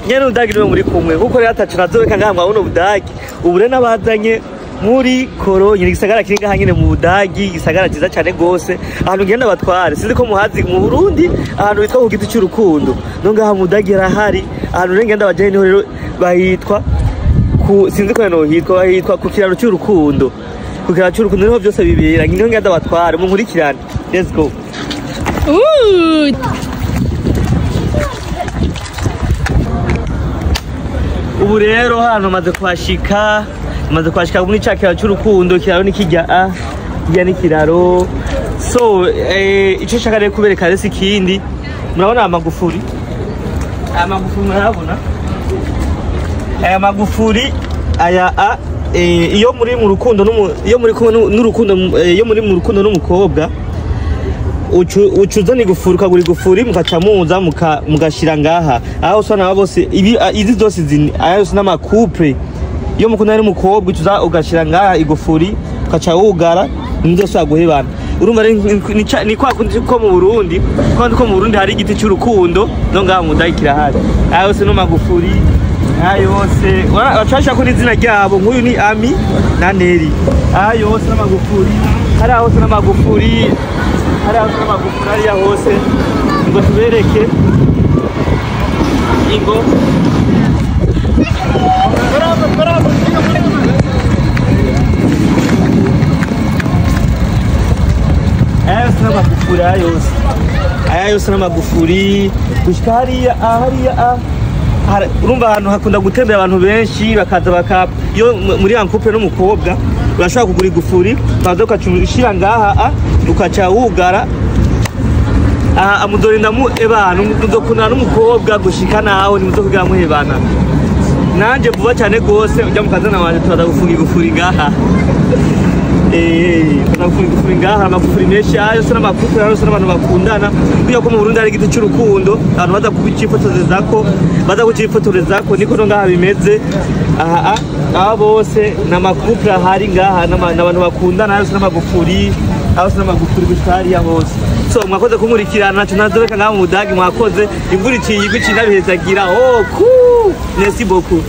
Nyene Ubudagi niwe muri kumwe, kuko rero atacu nazobeka ngaha mwabona Ubudagi. Ubu rero nabazanye muri Cologne, ni igisagara kiri ngaha nyene mu Budagi, igisagara ciza cane gose. Ahantu ngenda batware, sinzi ko muhazi mu Burundi, ahantu bitwa ku giti c'urukundo. No ngaha mu Budagi harahari, ahantu rero ngenda bajanye niho rero bahitwa ku, sinzi ko hano hitwa, bahitwa ku kiraro c'urukundo. Ku kiraro c'urukundo niho vyose bibera, niho ngenda batware, munkurikirane. Let's go. Ooh. Ubu rero hano maze kuhashika, maze kuhashika muri ca kiraro c'urukundo. Ikiraro ni kirya a kirya ni kiraro. So ico nshaka rero kubereka rero si ikindi, murabona aya magufuri, aya magufuri murayabona, aya magufuri aya a iyo muri mu rukundo n'umu, iyo muri kumwe n'urukundo, iyo muri mu rukundo n'umukobwa, ucu uzana igufuri, ukagura igufuri, mukaca muza mugashira ngaha. Aho usanga nabo bose ibi, izi zose zini, aya yose n'ama couple. Iyo mukundana n'umukobwa, ucuza ugashira ngaha igufuri, ukaca wugara, ntuzosubira guhebana. Urumva rero ni kwa kundi ko mu Burundi, kwa kundi ko mu Burundi hari igiti c'urukundo, no ngaha mu Budagi kirahari. Aya yose no magufuri, aya yose bacashira ko n'izina ryabo, nk'uyu ni Ami na Neri. Aya yose n'amagufuri, hariya hose n'amagufuri, hariya hose n'amagufuri, hariya hose. Ngo tubereke ingo. Aya yose n'amagufuri, aya yose, aya yose n'amagufuri gushika hariya, hariya, urumva ahantu hakunda gutembera abantu benshi, bakaza baka, iyo muri ya couple n'umukobwa, urashobora kugura igufuri, ukaza ukaca ushira ngaha, ukaca wugara. Aha amuzorinda mu ebana, muzokundana n'umukobwa gushika nawe ntimuzokwigira muhebana. Nanje vuba cyane gose ujya mu kazana wanje turaza gufunga igufuri ngaha. Turaza gufunga igufuri ngaha, amagufuri menshi, ayo yose n'amakupure, ayo yose n'abantu bakundana. Kubera ko mu Burundi hari igiti c'urukundo, abantu baza kucifotorezako, baza kucifotorezako, niko no ngaha bimeze. Aha, aba bose ni amakupure ahari ngaha, n'abantu bakundana, ayo yose n'amagufuri, ayo yose n'amagufuri gushika hariya hose. So mwakoze kunkurikirana, naco ntazoreka ngaha mu Budagi, mwakoze. Imvura iciye igwa iciye inabihezagira. Oh, cool. Merci beaucoup.